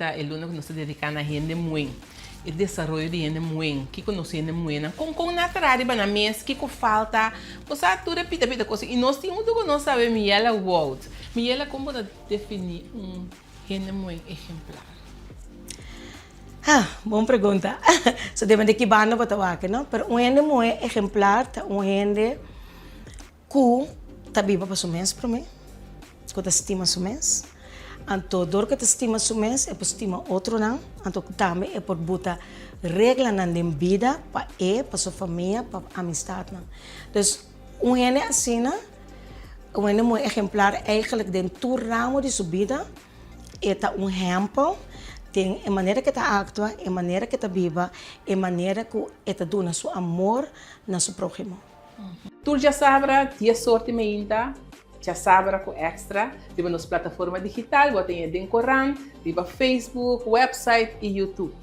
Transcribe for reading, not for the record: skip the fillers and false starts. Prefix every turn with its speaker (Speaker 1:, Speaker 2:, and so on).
Speaker 1: ta e luna ku nos ta dediká na hende muhé, e desaroyo di hende muhé, kiko nos hende muhénan, kon kon nan a traha riba nan mes, kiko falta, bo sa tur e pita pita kos. I nos tin huntu ku nos awe Miela Wout. Miela, kon bo ta definí un hende muhé ehemplar?
Speaker 2: Ha, bon pregunta. So depende di ki banda bo ta wak, no? Pero un hende muhé ehemplar ta un hende Ku ta biba pa su mes promé, ku ta stima su mes. Anto dor ku e ta stima su mes, e por stima otronan, anto tambe e por buta reglanan den bida pa e, pa su famia, pa amistatnan. Dus un hende asina, un hende muy ehemplar eigenlijk den tur ramo di su bida, e ta un hèmpel den e manera ku e ta aktua, e manera ku e ta biba, e manera ku e ta duna su amor na su próhimo.
Speaker 1: Tur djasabra, dies or di meinta, Djasabra ku Extra, riba nos plataforma digital, bo ta haña den korant, riba Facebook, website i YouTube.